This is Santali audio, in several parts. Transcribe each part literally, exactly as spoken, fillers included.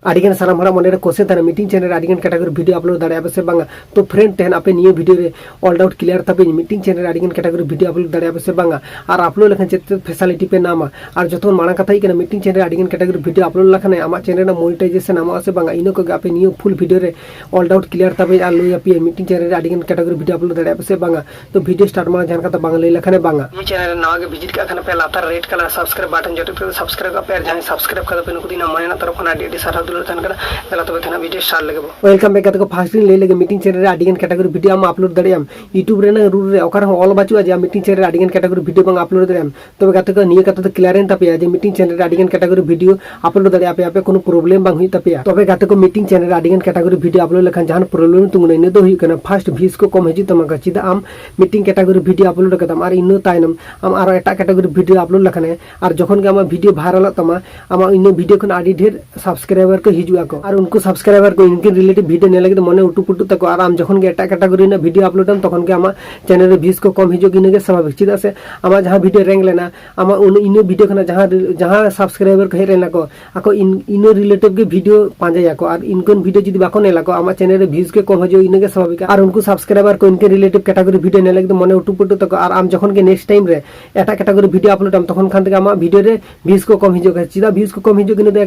ᱟᱹᱰᱤᱜᱟᱱ ᱥᱟᱱᱟᱢ ᱦᱚᱲᱟᱜ ᱢᱚᱱᱮᱨᱮ ᱠᱚᱥᱮ ᱛᱟᱦᱮᱱᱟ, ᱢᱤᱫᱴᱤᱝ ᱪᱮᱱᱮᱞ ᱨᱮ ᱟᱹᱰᱤᱜᱟᱱ ᱠᱮᱴᱟᱜᱚᱨᱤ ᱵᱷᱤᱰᱤᱭᱳ ᱟᱯᱞᱳᱰ ᱫᱟᱲᱮᱭᱟᱜᱼᱟ ᱯᱮ ᱥᱮ ᱵᱟᱝᱟ? ᱛᱚ ᱯᱷᱨᱮᱱᱰ, ᱛᱮᱦᱮᱧ ᱟᱯᱮ ᱱᱤᱭᱟᱹ ᱵᱷᱤᱰᱤᱭᱳ ᱨᱮ ᱚᱞ ᱰᱟᱣᱩᱴ ᱠᱞᱤᱭᱟᱨ ᱛᱟᱯᱮᱭᱟᱹᱧ, ᱢᱤᱫᱴᱤᱝ ᱪᱮᱱᱮᱞ ᱨᱮ ᱟᱹᱰᱤᱜᱟᱱ ᱠᱮᱴᱟᱜᱚᱨᱤ ᱵᱷᱤᱰᱤᱭᱳ ᱟᱯᱞᱳᱰ ᱫᱟᱲᱮᱭᱟᱜᱼᱟ ᱯᱮ ᱥᱮ ᱵᱟᱝᱟ? ᱟᱨ ᱟᱯᱞᱳᱰ ᱞᱮᱠᱷᱟᱱ ᱪᱮᱫ ᱪᱮᱫ ᱯᱷᱮᱥᱟᱞᱤᱴᱤ ᱯᱮ ᱧᱟᱢᱟ? ᱟᱨ ᱡᱚᱛᱚ ᱠᱷᱚᱱ ᱢᱟᱲᱟᱝ ᱠᱟᱛᱷᱟ ᱦᱩᱭᱩᱜ ᱠᱟᱱᱟ, ᱢᱤᱫᱴᱤᱝ ᱪᱮᱱᱮᱞ ᱨᱮ ᱟᱹᱰᱤᱜᱟᱱ ᱠᱮᱴᱟᱜᱚᱨᱤ ᱵᱷᱤᱰᱤᱭᱳ ᱟᱯᱞᱳᱰ ᱞᱮᱠᱷᱟᱱ ᱟᱢᱟᱜ ᱪᱮᱱᱮᱞ ᱨᱮᱱᱟᱜ ᱢᱚᱱᱤᱴᱟᱭᱡᱮᱥᱚᱱ ᱧᱟᱢᱚᱜᱼᱟ ᱥᱮ ᱵᱟᱝᱟ? ᱤᱱᱟᱹ ᱠᱚᱜᱮ ᱟᱯᱮ ᱱᱤᱭᱟᱹ ᱯᱷᱩᱞ ᱵᱷᱤᱰᱤᱭᱳ ᱨᱮ ᱚᱞ ᱰᱟᱣᱩᱴ ᱠᱞᱤᱭᱟᱨ ᱛᱟᱯᱮᱭᱟᱹᱧ ᱟᱨ ᱞᱟᱹᱭ ᱟᱯᱮᱭᱟᱹᱧ, ᱢᱤᱫᱴᱤᱝ ᱪᱮᱱᱮᱞ ᱨᱮ ᱟᱹᱰᱤᱜᱟᱱ ᱠᱮᱴᱟᱜᱚᱨᱤ ᱵᱷᱤᱰᱤᱭᱳ ᱟᱯᱞᱳᱰ ᱫᱟᱲᱮᱭᱟᱜᱼᱟ ᱯᱮ ᱥᱮ ᱵᱟᱝᱟ? ᱛᱚ ᱵᱷᱤᱰᱤᱭᱳ ᱥᱴᱟᱨᱴ ᱢᱟᱲᱟᱝ ᱡᱟᱦᱟᱸ ᱠᱟᱛᱷᱟ ᱵᱟᱝ ᱞᱟᱹᱭ ᱞᱮᱠᱷᱟᱱ ᱵᱟᱝᱟ᱾ ᱱᱤᱭᱟᱹ ᱪᱮᱱᱮᱞ ᱨᱮ ᱱᱟᱣᱟ ᱜᱮ ᱵᱷᱤᱡᱤᱴ ᱠᱟᱜ ᱠᱷᱟᱱ ᱯᱮ, ᱞᱟᱛᱟᱨ ᱨᱮᱰ ᱠᱟᱞᱟᱨ ᱥᱟᱵᱥᱠᱨᱟᱭᱤᱵ ᱵᱟᱴᱚᱱ ᱡᱚᱴᱮᱫ ᱠᱟᱛᱮ ᱥᱟᱵᱥᱠᱨᱟᱭᱤᱵ ᱠᱟᱜ ᱯᱮ, ᱟᱨ ᱡᱟᱦᱟᱸᱭ ᱥᱟᱵᱥᱠᱨᱟᱭᱤᱵ ᱠᱟᱫᱟ ᱯᱮ ᱱᱩᱠᱩ ᱫᱚ ᱤᱧᱟᱹᱜ ᱢᱚᱱᱮ ᱨᱮᱱᱟᱜ ᱛᱚᱨᱚᱯ ᱠᱷᱚᱱ ᱟᱹᱰᱤ ᱟᱹᱰᱤ ᱥᱟᱨᱦᱟᱣ ᱫᱩᱞᱟᱹᱲ ᱛᱟᱦᱮᱱ ᱠᱟᱱᱟ᱾ ᱫᱮᱞᱟ ᱛᱚᱵᱮ ᱛᱮᱦᱮᱧᱟᱜ ᱵᱷᱤᱰᱤᱭᱳ ᱥᱴᱟᱨᱴ ᱞᱮᱜᱮ ᱵᱚ᱾ ᱳᱭᱮᱞᱠᱟᱢ ᱵᱮᱠ ᱜᱟᱛᱮ ᱠᱚ, ᱯᱷᱟᱥᱴ ᱨᱤᱧ ᱞᱟᱹᱭ ᱞᱮᱜᱮ, ᱢᱤᱫᱴᱤᱝ ᱪᱮᱱᱮᱞ ᱨᱮ ᱟᱹᱰᱤᱜᱟᱱ ᱠᱮᱴᱟᱜᱚᱨᱤ ᱵᱷᱤᱰᱤᱭᱳ ᱟᱢ ᱟᱯᱞᱳᱰ ᱫᱟᱲᱮᱭᱟᱜᱼᱟᱢ᱾ YouTube ᱨᱮᱱᱟᱜ ᱨᱩᱞ ᱨᱮ ᱚᱠᱟ ᱨᱮᱦᱚᱸ ᱚᱞ ᱵᱟᱹᱪᱩᱜᱼᱟ ᱡᱮ ᱟᱢ ᱢᱤᱫᱴᱤᱝ ᱪᱮᱱᱮᱞ ᱨᱮ ᱟᱹᱰᱤᱜᱟᱱ ᱠᱮᱴᱟᱜᱚᱨᱤ ᱵᱷᱤᱰᱤᱭᱳ ᱵᱟᱝ ᱟᱯᱞᱳᱰ ᱫᱟᱲᱮᱭᱟᱜᱼᱟᱢ᱾ ᱛᱚᱵᱮ ᱜᱟᱛᱮ ᱠᱚ, ᱱᱤᱭᱟᱹ ᱠᱟᱛᱷᱟ ᱫᱚ ᱠᱞᱤᱭᱟᱨ ᱮᱱ ᱛᱟᱯᱮᱭᱟ ᱡᱮ ᱢᱤᱫᱴᱤᱝ ᱪᱮᱱᱮᱞ ᱨᱮ ᱟᱹᱰᱤᱜᱟᱱ ᱠᱮᱴᱟᱜᱚᱨᱤ ᱵᱷᱤᱰᱤᱭᱳ ᱟᱯᱞᱳᱰ ᱫᱟᱲᱮᱭᱟᱜᱼᱟ ᱯᱮ, ᱟᱯᱮ ᱠᱳᱱᱳ ᱯᱨᱚᱵᱞᱮᱢ ᱵᱟᱝ ᱦᱩᱭᱩᱜ ᱛᱟᱯᱮᱭᱟ᱾ ᱛᱚᱵᱮ ᱜᱟᱛᱮ ᱠᱚ, ᱢᱤᱫᱴᱤᱝ ᱪᱮᱱᱮᱞ ᱨᱮ ᱟᱹᱰᱤᱜᱟᱱ ᱠᱮᱴᱟᱜᱚᱨᱤ ᱵᱷᱤᱰᱤᱭᱳ ᱟᱯᱞᱳᱰ ᱞᱮᱠᱷᱟᱱ ᱡᱟᱦᱟᱱ ᱯᱨᱚᱵᱞᱮᱢ ᱛᱤᱸᱜᱩᱱᱟ, ᱤᱱᱟᱹ ᱫᱚ ᱦᱩᱭᱩᱜ ᱠᱟᱱᱟ ᱯᱷᱟᱥᱴ ᱵᱷᱤᱭᱩᱡᱽ ᱠᱚ ᱠᱚᱢ ᱦᱤᱡᱩᱜ ᱛᱟᱢᱟ᱾ ᱪᱮᱫᱟᱜ ᱟᱢ ᱢᱤᱫᱴᱤᱝ ᱠᱮᱴᱟᱜᱚᱨᱤ ᱵᱷᱤᱰᱤᱭᱳ ᱟᱯᱞᱳᱰ ᱠᱟᱫᱟᱢ ᱟᱨ ᱤᱱᱟᱹ ᱛᱟᱭᱱᱚᱢ ᱟᱢ ᱟᱨᱚ ᱮᱴᱟᱜ ᱠᱮᱴᱟᱜᱚᱨᱤ ᱵᱷᱤᱰᱤᱭᱳ ᱟᱯᱞᱳᱰ ᱞᱮᱠᱷᱟᱱᱮ, ᱟᱨ ᱡᱚᱠᱷᱚᱱ ᱜᱮ ᱟᱢᱟᱜ ᱵᱷᱤᱰᱤᱭᱳ ᱵᱷᱟᱭᱨᱟᱞᱚᱜ ᱛᱟᱢᱟ, ᱟᱢᱟᱜ ᱤᱱᱟᱹ ᱵᱷᱤᱰᱤᱭᱳ ᱠᱷᱚᱱ ᱟᱹᱰᱤ ᱰᱷᱮᱨ ᱥᱟᱵᱥᱠᱨᱟᱭᱵᱟᱨ ᱠᱚ ᱦᱤᱡᱩᱜ ᱟᱠᱚ᱾ ᱟᱨ ᱩᱱᱠᱩ ᱥᱟᱵᱥᱠᱨᱟᱭᱵᱟᱨ ᱠᱚ ᱤᱱᱠᱤᱱ ᱨᱤᱞᱮᱴᱤᱵᱷ ᱵᱷᱤᱰᱤᱭᱳ ᱧᱮᱞ ᱞᱟᱹᱜᱤᱫ ᱢᱚᱱᱮ ᱩᱴᱩ ᱯᱩᱴᱩᱜ ᱛᱟᱠᱚ᱾ ᱟᱨ ᱟᱢ ᱡᱚᱠᱷᱚᱱ ᱜᱮ ᱮᱴᱟᱜ ᱠᱮᱴᱟᱜᱚᱨᱤ ᱨᱮᱱᱟᱜ ᱵᱷᱤᱰᱤᱭᱳ ᱟᱯᱞᱳᱰ ᱟᱢ, ᱛᱚᱠᱷᱚᱱ ᱜᱮ ᱟᱢᱟᱜ ᱪᱮᱱᱮᱞ ᱨᱮ ᱵᱷᱤᱭᱩᱡᱽ ᱠᱚ ᱠᱚᱢ ᱦᱤᱡᱩᱜ, ᱤᱱᱟᱹᱜᱮ ᱥᱟᱵᱷᱟᱵᱤᱠ᱾ ᱪᱮᱫᱟᱜ ᱥᱮ ᱟᱢᱟᱜ ᱡᱟᱦᱟᱸ ᱵᱷᱤᱰᱤᱭᱳ ᱨᱮᱝᱠ ᱞᱮᱱᱟ, ᱟᱢᱟᱜ ᱩᱱ, ᱤᱱᱟᱹ ᱵᱷᱤᱰᱤᱭᱳ ᱠᱷᱚᱱᱟᱜ ᱡᱟᱦᱟᱸ, ᱡᱟᱦᱟᱸ ᱥᱟᱵᱥᱠᱨᱟᱭᱵᱟᱨ ᱠᱚ ᱦᱮᱡ ᱞᱮᱱᱟ ᱠᱚ, ᱟᱠᱚ ᱤᱱ, ᱤᱱᱟᱹ ᱨᱤᱞᱮᱴᱤᱵᱷ ᱜᱮ ᱵᱷᱤᱰᱤᱭᱳ ᱯᱟᱸᱡᱟᱭᱟᱠᱚ᱾ ᱟᱨ ᱤᱱᱠᱟᱱ ᱵᱷᱤᱰᱤᱭᱳ ᱡᱩᱫᱤ ᱵᱟᱠᱚ ᱧᱮᱞᱟᱠᱚ, ᱟᱢᱟᱜ ᱪᱮᱱᱮᱞ ᱨᱮ ᱵᱷᱤᱭᱩᱡᱽ ᱜᱮ ᱠᱚᱢ ᱦᱤᱡᱩᱜᱼᱟ, ᱤᱱᱟᱹᱜᱮ ᱥᱟᱵᱷᱟᱵᱤᱠ᱾ ᱟᱨ ᱩᱱᱠᱩ ᱥᱟᱵᱥᱠᱨᱟᱭᱵᱟᱨ ᱠᱚ ᱤᱱᱠᱟᱱ ᱨᱤᱞᱮᱴᱤᱵᱷ ᱠᱮᱴᱟᱜᱚᱨᱤ ᱵᱷᱤᱰᱤᱭᱳ ᱧᱮᱞ ᱞᱟᱹᱜᱤᱫ ᱢᱚᱱᱮ ᱩᱴᱩ ᱯᱩᱴᱩ ᱛᱟᱠᱚ᱾ ᱟᱨ ᱟᱢ ᱡᱚᱠᱷᱚᱱ ᱜᱮ ᱱᱮᱠᱥᱴ ᱴᱟᱭᱤᱢ ᱨᱮ ᱮᱴᱟᱜ ᱠᱮᱴᱟᱜᱚᱨᱤ ᱵᱷᱤᱰᱤᱭᱳ ᱟᱯᱞᱳᱰ ᱟᱢ, ᱛᱚᱠᱷᱚᱱ ᱠᱷᱟᱱ ᱛᱮᱜᱮ ᱟᱢᱟᱜ ᱵᱷᱤᱰᱤᱭᱳ ᱨᱮ ᱵᱷᱤᱭᱩᱡᱽ ᱠᱚ ᱠᱚᱢ ᱦᱤᱡᱩᱜ ᱠᱟᱱᱟ᱾ ᱪᱮᱫᱟᱜ ᱵᱷᱤᱭᱩᱡᱽ ᱠᱚ ᱠᱚᱢ ᱦᱤᱡᱩᱜ ᱠᱟᱱᱟ? ᱤᱱᱟᱹ ᱫᱚ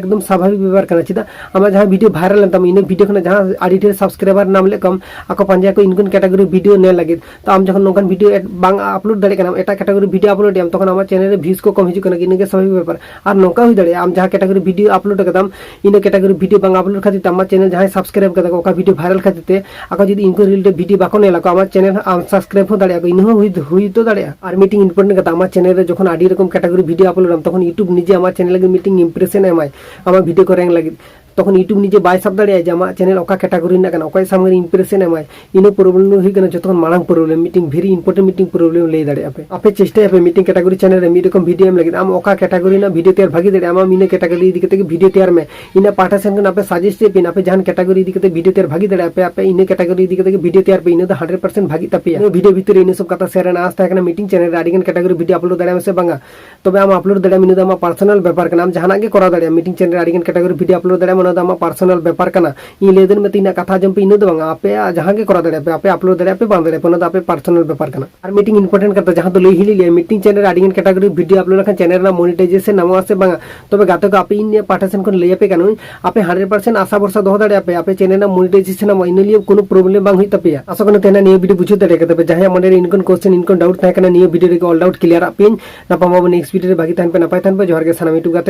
ᱮᱠᱫᱚᱢ ᱥᱟᱵᱷᱟᱵᱤᱠ ᱵᱮᱯᱟᱨ ᱠᱟᱱᱟ᱾ ᱪᱮᱫᱟᱜ ᱟᱢᱟᱜ ᱡᱟᱦᱟᱸ ᱵᱷᱤᱰᱤᱭᱳ ᱵᱷᱟᱭᱨᱟᱞ ᱮᱱ ᱛᱟᱢᱟ, ᱤᱱᱟᱹ ᱵᱷᱤᱰᱤᱭᱳ ᱠᱷᱚᱱᱟᱜ ᱡᱟᱦᱟᱸ ᱟᱹᱰᱤ ᱰᱷᱮᱨ ᱥᱟᱵᱥᱠᱨᱟᱭᱵᱟᱨ ᱧᱟᱢ ᱞᱮᱫ ᱠᱚᱣᱟᱢ, ᱟᱠᱚ ᱯᱟᱸᱡᱟᱭᱟᱠᱚ ᱤᱱᱠᱟᱱ ᱠᱮᱴᱟᱜᱚᱨᱤ ᱵᱷᱤᱰᱤᱭᱳ ᱧᱮᱞ ᱞᱟᱹᱜᱤᱫ᱾ ᱛᱚ ᱟᱢ ᱡᱚᱠᱷᱚᱱ ᱱᱚᱝᱠᱟᱱ ᱵᱷᱤᱰᱤᱭᱳ ᱮᱰ ᱵᱟᱝ ᱟᱯᱞᱳᱰ ᱫᱟᱲᱮᱭᱟᱜ ᱠᱟᱱᱟᱢ, ᱮᱴᱟᱜ ᱠᱮᱴᱟᱜᱚᱨᱤ ᱵᱷᱤᱰᱤᱭᱳ ᱟᱯᱞᱳᱰ ᱮᱫ ᱟᱢ, ᱛᱚᱠᱷᱚᱱ ᱟᱢᱟᱜ ᱪᱮᱱᱮᱞ ᱨᱮ ᱵᱷᱤᱭᱩᱡᱽ ᱠᱚ ᱠᱚᱢ ᱦᱤᱡᱩᱜ ᱠᱟᱱᱟ, ᱤᱱᱟᱹᱜᱮ ᱥᱟᱵᱷᱟᱵᱤᱠ ᱵᱮᱯᱟᱨ᱾ ᱟᱨ ᱱᱚᱝᱠᱟ ᱦᱩᱭ ᱫᱟᱲᱮᱭᱟᱜᱼᱟ, ᱟᱢ ᱡᱟᱦᱟᱸ ᱠᱮᱴᱟᱜᱚᱨᱤ ᱵᱷᱤᱰᱤᱭᱳ ᱟᱯᱞᱳᱰ ᱠᱟᱫᱟᱢ, ᱤᱱᱟᱹ ᱠᱮᱴᱟᱜᱚᱨᱤ ᱵᱷᱤᱰᱤᱭᱳ ᱵᱟᱝ ᱟᱯᱞᱳᱰ ᱠᱷᱟᱹᱛᱤᱨ ᱛᱮ ᱟᱢᱟᱜ ᱪᱮᱱᱮᱞ ᱡᱟᱦᱟᱸᱭ ᱥᱟᱵᱥᱠᱨᱟᱭᱤᱵ ᱠᱟᱫᱟ ᱠᱚ, ᱚᱠᱟ ᱵᱷᱤᱰᱤᱭᱳ ᱵᱷᱟᱭᱨᱟᱞ ᱠᱷᱟᱹᱛᱤᱨ ᱛᱮ ᱟᱠᱚ ᱡᱩᱫᱤ ᱤᱱᱠᱟᱱ ᱨᱤᱞᱮᱴᱤᱵᱷ ᱵᱷᱤᱰᱤᱭᱳ ᱵᱟᱠᱚ ᱧᱮᱞᱟ ᱠᱚ, ᱟᱢᱟᱜ ᱪᱮᱱᱮᱞ ᱦᱚᱸ ᱟᱱᱥᱟᱵᱥᱠᱨᱟᱭᱤᱵ ᱦᱚᱸ ᱫᱟᱲᱮᱭᱟᱜᱼᱟ ᱠᱚ, ᱤᱱᱟᱹ ᱦᱚᱸ ᱦᱩᱭ, ᱦᱩᱭ ᱛᱚ ᱫᱟᱲᱮᱭᱟᱜᱼᱟ᱾ ᱟᱨ ᱢᱤᱫᱴᱤᱝ ᱤᱢᱯᱚᱨᱴᱮᱱᱴ ᱠᱟᱛᱷᱟ, ᱟᱢᱟᱜ ᱪᱮᱱᱮᱞ ᱨᱮ ᱡᱚᱠᱷᱚᱱ ᱟᱹᱰᱤ ᱨᱚᱠᱚᱢ ᱠᱮᱴᱟᱜᱚᱨᱤ ᱵᱷᱤᱰᱤᱭᱳ ᱟᱯᱞᱳᱰ ᱟᱢ, ᱛᱚᱠᱷᱚᱱ YouTube ᱱᱤᱡᱮ ᱟᱢᱟᱜ ᱪᱮᱱᱮᱞ ᱞᱟᱹᱜᱤᱫ ᱢᱤᱫᱴᱤᱝ ᱤᱢᱯᱨᱮᱥᱚᱱ ᱮ ᱮᱢᱟᱭ ᱟᱢᱟᱜ ᱵᱷᱤᱰᱤᱭᱳ ᱠᱚ ᱨᱮᱝᱠ ᱞᱟᱹᱜᱤᱫ᱾ ᱛᱚᱠᱷᱚᱱ YouTube ᱱᱤᱡᱮ ᱵᱟᱭ ᱥᱟᱵ ᱫᱟᱲᱮᱭᱟᱜᱼᱟ ᱡᱮ ᱟᱢᱟᱜ ᱪᱮᱱᱮᱞ ᱚᱠᱟ ᱠᱮᱴᱟᱜᱚᱨᱤ ᱨᱮᱱᱟᱜ ᱠᱟᱱᱟ, ᱚᱠᱚᱭ ᱥᱟᱢᱟᱝ ᱨᱮ ᱤᱢᱯᱨᱮᱥᱚᱱ ᱮᱢᱟᱭ᱾ ᱤᱱᱟᱹ ᱯᱨᱚᱵᱞᱮᱢ ᱫᱚ ᱦᱩᱭᱩᱜ ᱠᱟᱱᱟ ᱡᱚᱛᱚ ᱠᱷᱚᱱ ᱢᱟᱲᱟᱝ ᱯᱨᱚᱵᱞᱮᱢ, ᱢᱤᱫᱴᱤᱝ ᱵᱷᱮᱨᱤ ᱤᱢᱯᱚᱨᱴᱮᱱᱴ ᱢᱤᱫᱴᱤᱝ ᱯᱨᱚᱵᱞᱮᱢ ᱞᱟᱹᱭ ᱫᱟᱲᱮᱭᱟᱜᱼᱟ ᱯᱮ᱾ ᱟᱯᱮ ᱪᱮᱥᱴᱟᱭᱟᱯᱮ ᱢᱤᱫᱴᱤᱝ ᱠᱮᱴᱟᱜᱚᱨᱤ ᱪᱮᱱᱮᱞ ᱨᱮ ᱢᱤᱫ ᱨᱚᱠᱚᱢ ᱵᱷᱤᱰᱤᱭᱳ ᱮᱢ ᱞᱟᱹᱜᱤᱫ, ᱟᱢ ᱚᱠᱟ ᱠᱮᱴᱟᱜᱚᱨᱤ ᱨᱮᱱᱟᱜ ᱵᱷᱤᱰᱤᱭᱳ ᱛᱮᱭᱟᱨ ᱵᱷᱟᱜᱤ ᱫᱟᱲᱮᱭᱟᱜᱼᱟ, ᱟᱢ ᱤᱱᱟᱹ ᱠᱮᱴᱟᱜᱚᱨᱤ ᱤᱫᱤ ᱠᱟᱛᱮ ᱜᱮ ᱵᱷᱤᱰᱤᱭᱳ ᱛᱮᱭᱟᱨ ᱢᱮ᱾ ᱤᱱᱟᱹ ᱯᱟᱦᱴᱟ ᱥᱮᱱ ᱠᱷᱚᱱ ᱟᱯᱮ ᱥᱟᱡᱮᱥᱴ ᱪᱮᱫ ᱯᱮ, ᱟᱯᱮ ᱡᱟᱦᱟᱱ ᱠᱮᱴᱟᱜᱚᱨᱤ ᱤᱫᱤ ᱠᱟᱛᱮ ᱵᱷᱤᱰᱤᱭᱳ ᱛᱮᱭᱟᱨ ᱵᱷᱟᱜᱤ ᱫᱟᱲᱮᱭᱟᱜᱼᱟ ᱯᱮ, ᱟᱯᱮ ᱤᱱᱟᱹ ᱠᱮᱴᱟᱜᱚᱨᱤ ᱤᱫᱤ ᱠᱟᱛᱮ ᱜᱮ ᱵᱷᱤᱰᱤᱭᱳ ᱛᱮᱭᱟᱨ ᱯᱮ, ᱤᱱᱟᱹ ᱫᱚ ᱦᱟᱱᱰᱨᱮᱰ ᱯᱟᱨᱥᱮᱱᱴ ᱵᱷᱟᱜᱤ ᱛᱟᱯᱮᱭᱟ᱾ ᱤᱱᱟᱹ ᱵᱷᱤᱰᱤᱭᱳ ᱵᱷᱤᱛᱤᱨ ᱨᱮ ᱤᱱᱟᱹ ᱥᱚᱵ ᱠᱟᱛᱷᱟ ᱥᱮᱭᱟᱨ ᱨᱮᱱᱟᱜ ᱟᱸᱥ ᱛᱟᱦᱮᱸ ᱠᱟᱱᱟ, ᱢᱤᱫᱴᱤᱝ ᱪᱮᱱᱮᱞ ᱨᱮ ᱟᱹᱰᱤᱜᱟᱱ ᱠᱮᱴᱟᱜᱚᱨᱤ ᱵᱷᱤᱰᱤᱭᱳ ᱟᱯᱞᱳᱰ ᱫᱟᱲᱮᱭᱟᱜᱼᱟ ᱥᱮ ᱵᱟᱝᱟ? ᱛᱚᱵᱮ ᱟᱢᱟᱜ ᱟᱯᱞᱳᱰ ᱫᱟᱲᱮᱭᱟᱜᱼᱟ, ᱤᱱᱟᱹ ᱫᱚ ᱟᱢᱟᱜ ᱯᱟᱨᱥᱚᱱᱟᱞ ᱵᱮᱯᱟᱨ ᱠᱟᱱᱟ, ᱟᱢ ᱡᱟᱦᱟᱱᱟᱜ ᱜᱮ ᱠᱚᱨᱟᱣ ᱫᱟᱲᱮᱭᱟᱜᱼᱟ, ᱢᱤᱫᱴᱤᱝ ᱪᱮᱱᱮᱞ ᱨᱮ ᱟᱹᱰᱤᱜᱟᱱ ᱠᱮᱴᱟᱜᱚᱨᱤ ᱵᱷᱤᱰᱤᱭᱳ ᱟᱯᱞᱳᱰ ᱫᱟᱲᱮᱭᱟᱜᱼᱟ᱾ ᱚᱱᱟ ᱫᱚ ᱟᱢᱟᱜ ᱯᱟᱨᱥᱚᱱᱟᱞ ᱵᱮᱯᱟᱨ ᱠᱟᱱᱟ᱾ ᱤᱧ ᱞᱟᱹᱭ ᱫᱟᱹᱧ ᱢᱮᱱᱛᱮ ᱤᱧᱟᱹᱜ ᱠᱟᱛᱷᱟ ᱟᱸᱡᱚᱢ ᱯᱮ, ᱤᱱᱟᱹ ᱫᱚ ᱵᱟᱝᱟ, ᱟᱯᱮᱭᱟᱜ ᱡᱟᱦᱟᱸ ᱜᱮ ᱠᱚᱨᱟᱣ ᱫᱟᱲᱮᱭᱟᱜ ᱯᱮ, ᱟᱯᱮ ᱟᱯᱞᱳᱰ ᱫᱟᱲᱮᱭᱟᱜ ᱯᱮ, ᱵᱟᱝ ᱫᱟᱲᱮᱭᱟᱜ ᱯᱮ, ᱚᱱᱟ ᱫᱚ ᱟᱯᱮ ᱯᱟᱨᱥᱚᱱᱟᱞ ᱵᱮᱯᱟᱨ ᱠᱟᱱᱟ᱾ ᱟᱨ ᱢᱤᱫᱴᱤᱝ ᱤᱢᱯᱚᱨᱴᱮᱱᱴ ᱠᱟᱛᱷᱟ, ᱡᱟᱦᱟᱸ ᱫᱚ ᱞᱟᱹᱭ ᱦᱤᱲᱤᱧ ᱞᱮᱭᱟ, ᱢᱤᱫᱴᱤᱝ ᱪᱮᱱᱮᱞ ᱨᱮ ᱟᱹᱰᱤ ᱜᱟᱱ ᱠᱮᱴᱟᱜᱚᱨᱤ ᱵᱷᱤᱰᱤᱭᱳ ᱟᱯᱞᱳᱰ ᱞᱮᱠᱷᱟᱱ ᱪᱮᱱᱮᱞ ᱨᱮᱱᱟᱜ ᱢᱚᱱᱤᱴᱟᱭᱡᱮᱥᱚᱱ ᱧᱟᱢᱚᱜᱼᱟ ᱥᱮ ᱵᱟᱝᱟ? ᱛᱚᱵᱮ ᱜᱟᱛᱮ ᱠᱚ, ᱟᱯᱮ ᱤᱧ ᱱᱤᱭᱟᱹ ᱯᱟᱦᱴᱟ ᱥᱮᱱ ᱠᱷᱚᱱ ᱞᱟᱹᱭ ᱟᱯᱮ ᱠᱟᱹᱱᱟᱹᱧ, ᱟᱯᱮ ᱦᱟᱱᱰᱨᱮᱰ ᱯᱟᱨᱥᱮᱱᱴ ᱟᱥᱟ ᱵᱷᱚᱨᱥᱟ ᱫᱚᱦᱚ ᱫᱟᱲᱮᱭᱟᱜ ᱯᱮ, ᱟᱯᱮ ᱪᱮᱱᱮᱞ ᱨᱮᱱᱟᱜ ᱢᱚᱱᱤᱴᱟᱭᱡᱮᱥᱚᱱ ᱧᱟᱢᱚᱜᱼᱟ, ᱤᱱᱟᱹ ᱞᱤᱭᱮ ᱠᱳᱱᱳ ᱯᱨᱚᱵᱞᱮᱢ ᱵᱟᱝ ᱦᱩᱭᱩᱜ ᱛᱟᱯᱮᱭᱟ᱾ ᱟᱥᱚᱜ ᱠᱟᱱᱟ ᱛᱮᱦᱮᱧ ᱱᱤᱭᱟᱹ ᱵᱷᱤᱰᱤᱭᱳ ᱵᱩᱡᱷᱟᱹᱣ ᱫᱟᱲᱮ ᱠᱟᱫᱟ ᱯᱮ᱾ ᱡᱟᱦᱟᱸᱭᱟᱜ ᱢᱚᱱᱮ ᱨᱮ ᱤᱱᱠᱚᱱ ᱠᱚᱥᱪᱮᱱ, ᱤᱱᱠᱚᱱ ᱰᱟᱣᱩᱴ ᱛᱟᱦᱮᱸ ᱠᱟᱱᱟ, ᱱᱤᱭᱟᱹ ᱵᱷᱤᱰᱤᱭᱳ ᱨᱮᱜᱮ ᱚᱞ ᱰᱟᱣᱩᱴ ᱠᱞᱤᱭᱟᱨᱟᱜ ᱯᱮ᱾ ᱧᱟᱯᱟᱢ ᱟᱵᱚ ᱱᱮᱠᱥᱴ ᱵᱷᱤᱰᱤᱭᱳ ᱨᱮ᱾ ᱵᱷᱟᱜᱤ ᱛᱟᱦᱮᱱ ᱯᱮ, ᱱᱟᱯᱟᱭ ᱛᱟᱦᱮᱱ ᱯᱮ᱾ ᱡᱚᱦᱟᱨ ᱜᱮ ᱥᱟᱱᱟᱢ ᱭᱩᱴᱩᱵᱽ ᱜᱟᱛᱮ ᱠᱚ᱾